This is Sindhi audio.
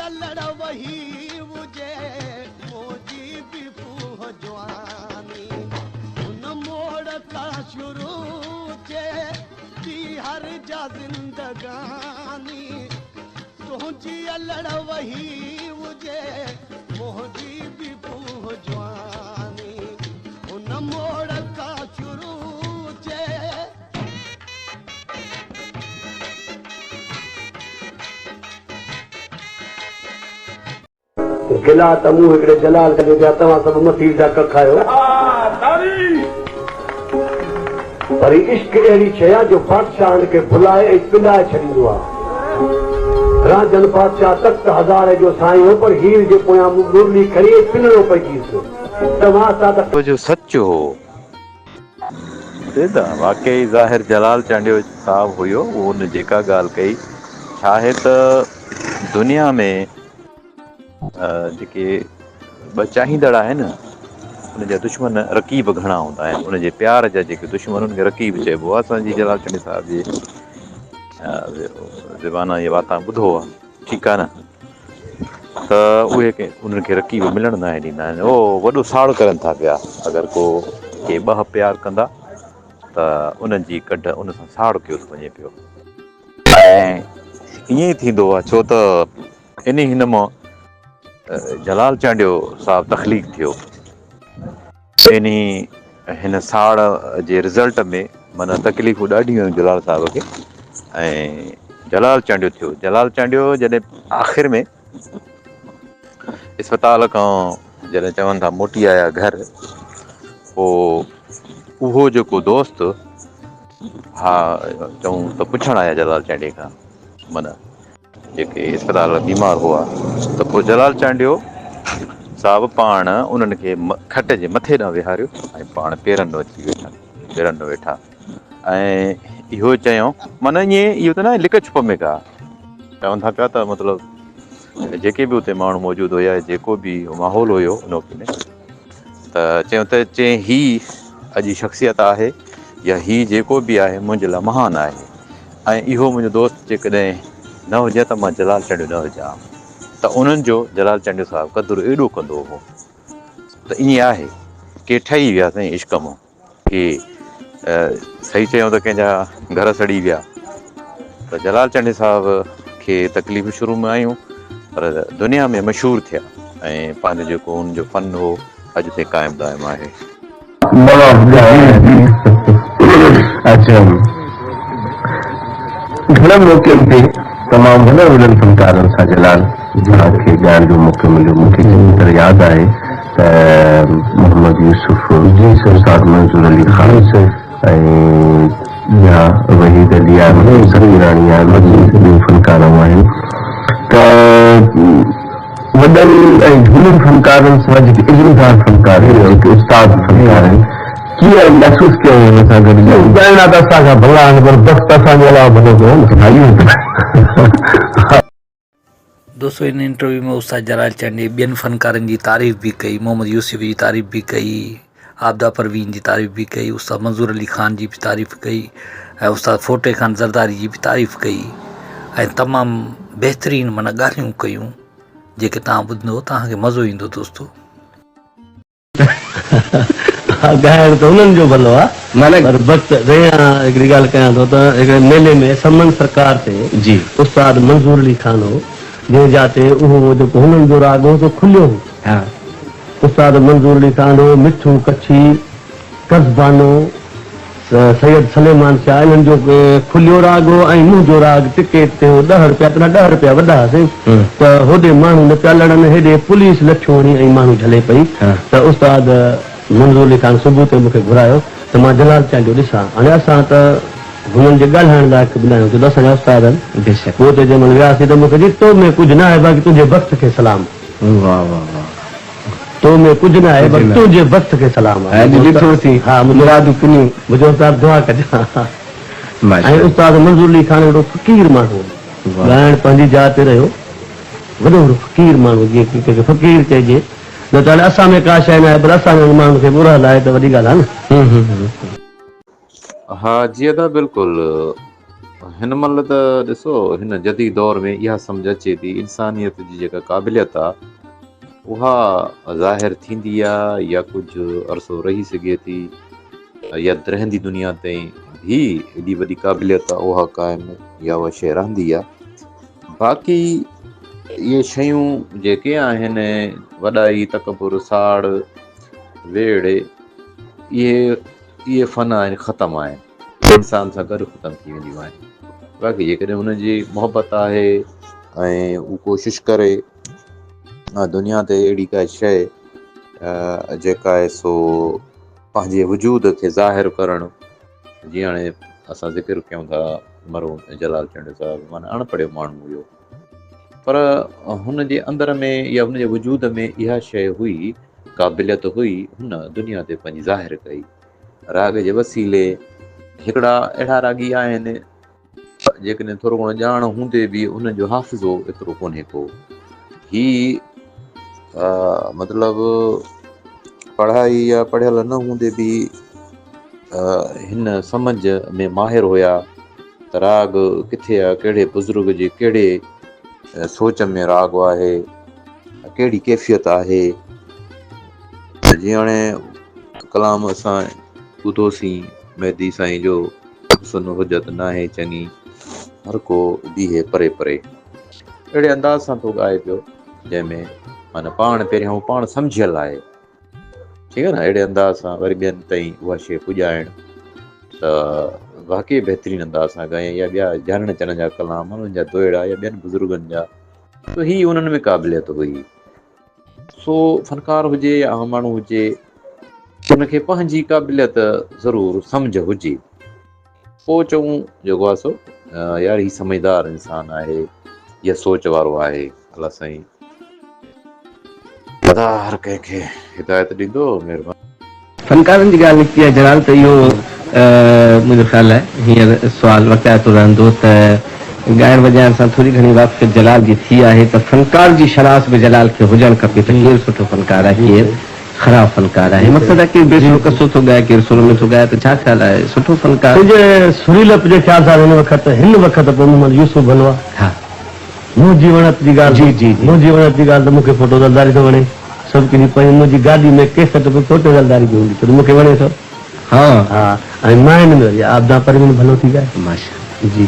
الڙ وهي هجي منهنجي به ڦوهه جواني هن موڙ کان شروع ٿئي ٿي هر جا زندگاني تنهنجي الڙ وهي هجي منهنجي به ڦوهه جواني هن موڙ کان شروع ٿئي. گلا ته مون هڪڙي جلال کي ڏٺا، توهان سڀ مسيح جا ڪک آهيو. پر هي عشق اهڙي شيء آهي جو بادشاهن کي ڀلائي ۽ پنائي ڇڏيندو آهي. رانجهن بادشاهه تخت هزاري جو سائين هو، پر هير جي پويان مرلي کڻي ۽ پنڻو پئجي ويس. توهان سان ته. جو سچ هو. سيدا واقعي ظاهر جلال چانڊيو صاحب هيو اهو ان جيڪا ڳالهه ڪئي ڇا آهي ته دنيا ۾ جيڪي ٻه چاهيندڙ آهن ان جا دشمن رقيب گهڻا هوندا آهن ان جي پيار جا جيڪي دشمن ان کي رقيب چئبو آهي اسان جي جلال چانڊيو صاحب جي زبان يا واتان ٻڌو آهي ٺيڪ آهي نه ته اهي انهن کي رقيب ملڻ ناهي ڏيندا آهن او وڏو ساڙ ڪرن ٿا پيا اگر ڪو ڪي ٻه پيار ڪندا ته انهن جي ڪڍ ان سان ساڙ ڪيو ٿو وڃي پيو ۽ ائين ئي ٿيندو آهي ڇو ته انهي هن مان جلال چانڊيو صاحب تخليق ٿيو انهي هن ساڙ جي رزلٽ ۾ معنيٰ تڪليفون ڏاڍيون آيون جلال صاحب کي ۽ جلال چانڊيو ٿيو جلال چانڊيو جڏهن آخر ۾ اسپتال کان جڏهن چون ٿا موٽي آيا گهر پوء اهو جيڪو دوست ها چون ته پڇڻ آيا جلال چانڊيي کان معنيٰ جيڪي اسپتال ۾ بيمار هئا ته پوء جلال چانڊيو صاحب پاڻ انهن کي کٽ جي مٿي ڏانهن ويهاريو ۽ پاڻ پيرن ڏانهن اچي ويٺا پيرن ڏانهن ويٺا ۽ اهو چيو معنيٰ ائين اهو ته نه لڪ ڇپ ۾ ڪا چون ٿا پيا ته مطلب جيڪي به اتي ماڻهو موجود هيا جيڪو به ماحول هيو ان وقت ۾ ته چيو ته چي هي اڄ شخصيت آهي يا هي جيڪو به آهي منهنجي لاء مهان آهي ۽ اهو منهنجو دوست جيڪڏهن نه هجي ته مان جلال چانڊيو نه هجان ته انهن جو جلال چانڊيو صاحب قدر ايڏو ڪندو هو ته ائين آهي ڪي ٺهي ويا سائين عشق مان ڪي صحيح چيو ته ڪنهن جا گهر سڙي ويا ته جلال چانڊيي صاحب کي تڪليفون شروع ۾ آيون پر دنيا ۾ مشهور ٿيا ۽ پنهنجو جيڪو هن جو فن هو اڄ تائين قائم دائم آهي. اچا گهڻن موقعن تي تمام وڏن وڏن فنڪارن سان جلال توهان کي ڳائڻ جو موقعو مليو مون کي چڱي طرح ياد آهي ته محمد يوسف استاد منظور علي خان ۽ ٻيا وحيد علي آهن سميراڻي آهن ٻيون فنڪارائون آهن ته وڏن ۽ جهونن فنڪارن سان جيڪي علمدار فنڪار آهن جيڪي استاد فنڪار آهن ڪيئن محسوس ڪيو انهن سان گڏ ڳائي؟ ڳائڻا ته اسان کان ڀلا آهن پر بخت اسان جي علاوه ڀلو ڪونهي نه. دوستو ان انٽرويو ۾ استاد جلال چانڊيي ٻين فنڪارن جي تعريف به ڪئي محمد يوسف جي تعريف به ڪئي عابده پروين جي تعريف به ڪئي استاد منظور علي خان جي به تعريف ڪئي ۽ استاد ڦوٽي خان زرداري جي به تعريف ڪئي ۽ تمام بهترين معنيٰ ڳالهيون ڪيون جيڪي توهان ٻڌندو توهان کي مزو ايندو دوستو. ها ڳائڻ ته انهن جو ڀلو آ پر بخت ريان هڪڙي ڳالهه ڪيان ٿو ته هڪڙي ميلي ۾ سمن سرڪار تي استاد منظور علي خان هو جنهن جا تي اهو جيڪو هنن جو راڳ هو سو کليو هو استاد منظور علي خان هو مٺو ڪڇي قزبانو سيد سليمان شاهه انهن جو کليو راڳ هو ۽ منهنجو راڳ ٽڪيٽ تي هو ڏهه رپيا تڏهن ڏهه رپيا وڏا هئاسين ته هوڏي ماڻهو نه پيا لڙن هيڏي پوليس لٺيون هڻي ۽ ماڻهو جهلي پئي ته استاد منظور علي خان صبح تي مون کي گهرايو ته مان جلال چانڊيو ڏسان هاڻي اسان ته هنن جي ڳالهائڻ لائق به ناهيون ڇو ته اسان جا استاد آهن پوء اتي جنهن مهل وياسين ته مون کي چيائين تو ۾ ڪجهه ناهي باقي تنهنجي بخت کي سلام. واه واه واه. تو ۾ ڪجهه نه آهي پر تنهنجي بخت کي سلام آهي. اڄ ڏٺوسين ها مرادون پنيون. منهنجو استاد دعا ڪجان. ۽ استاد منظور علي خان هڪڙو فقير ماڻهو هو. ڳائڻ پنهنجي جاء تي رهيو. وڏو هڪڙو فقير ماڻهو جيئن ڪنهن کي فقير چئجي نه ته هاڻي اسان ۾ ڪا شيء ناهي پر اسان جهڙن ماڻهن کي به ارهل آهي ته وڏي ڳالهه آهي نه. ها جي ادا بلڪل هن مهل ته ڏسو هن جديد دور ۾ اها سمجهه اچي ٿي انسانيت جي جيڪا قابليت آ اها ظاهر ٿيندي آ يا ڪجهه عرصو رهي سگهي ٿي يا رهندي دنيا تائين به ايڏي وڏي قابليت آ اها قائم يا اها شيء رهندي آ باقي اهي شيون جيڪي آهن وڏائي تڪبر ساڙ ويڙهه اهي اهي فن آهن ختم آهن انسان سان گڏ ختم ٿي وينديون آهن باقي جيڪڏهن هن جي محبت آهي ۽ هو ڪوشش ڪري دنيا تي اهڙي ڪا شيء جيڪا آهي سو پنهنجي وجود کي ظاهر ڪرڻ جيئن هاڻي اسان ذڪر ڪيون ٿا مرحوم جلال چانڊيو صاحب معنيٰ اڻ پڙهيو ماڻهو هيو پر هن جي اندر ۾ يا هن جي وجود ۾ اها شيء هئي قابليت هئي هن دنيا تي پنهنجي ظاهر ڪئي راڳ جي وسيلي هڪڙا اهڙا راڳي آهن جيڪڏهن ٿورو گهڻو ڄاڻ هوندي به انهن جو حافظو ايترو ڪونهي ڪو هي مطلب پڙهائي يا پڙهيل نه هوندي به هن سمجھ ۾ ماهر هيا ته راڳ ڪٿي آ ڪهڙي بزرگ جي ڪهڙي سوچ ۾ راڳ آهي ڪهڙي ڪيفيت آهي جيئن هاڻي ڪلام اسان ٻڌوسين مهدي سائين جو حسن حجت ناهي چڱي هر ڪو بيهي پري پري اهڙي انداز سان ٿو ڳائي پيو جنهن ۾ معنيٰ پاڻ پهريان هو پاڻ سمجهيل آهي ٺيڪ آهي نه اهڙي انداز سان وري ٻين تائين اها شيء پڄائڻ ته واقعي بهترين انداز سان ڳايائين يا ٻيا جانڻ چنن جا ڪلام انهن جا دوئڙا يا ٻين بزرگن جا ته هي انهن ۾ قابليت هئي سو فنڪار هجي يا عام ماڻهو هجي ان کي پنهنجي قابليت ضرور سمجهه هجي پوء چئون جيڪو آهي سو يار هي سمجهدار انسان آهي يا سوچ وارو آهي الله سائين خدا هر ڪنهن کي هدايت ڏيندو مهرباني. فنڪارن جي ڳالهه نڪتي آهي جلال ته اهو منهنجو خيال آهي هينئر سوال وقتائتو رهندو ته ڳائڻ وڄائڻ سان ٿوري گهڻي واقفيت جلال جي ٿي آهي ته فنڪار جي شناس به جلال کي هجڻ کپي ته ڪير سٺو فنڪار آهي ڪير خراب فنڪار آهي مقصد آهي ڪير بي سرو ڪسو ٿو ڳائي ڪير سر ۾ ٿو ڳائي ته ڇا خيال آهي سٺو فنڪار. تنهنجي سريلپ جي خيال سان هن وقت هن وقت پوء محمد يوسف ڀلو آهي. ها. منهنجي وڻت جي ڳالهه جي جي جي. منهنجي وڻت جي ڳالهه ته مون کي ڦوٽو زرداري ٿو وڻي. سڀ ڪنهن پنهنجي منهنجي گاڏي ۾ ڪيسٽ به ڦوٽو زرداري جي هوندي ڇو ته مون کي وڻي ٿو. ها. ها ۽ ماين ۾ وري عابده پروين ڀلو ٿي ڳائي. ماشاءالله. جي.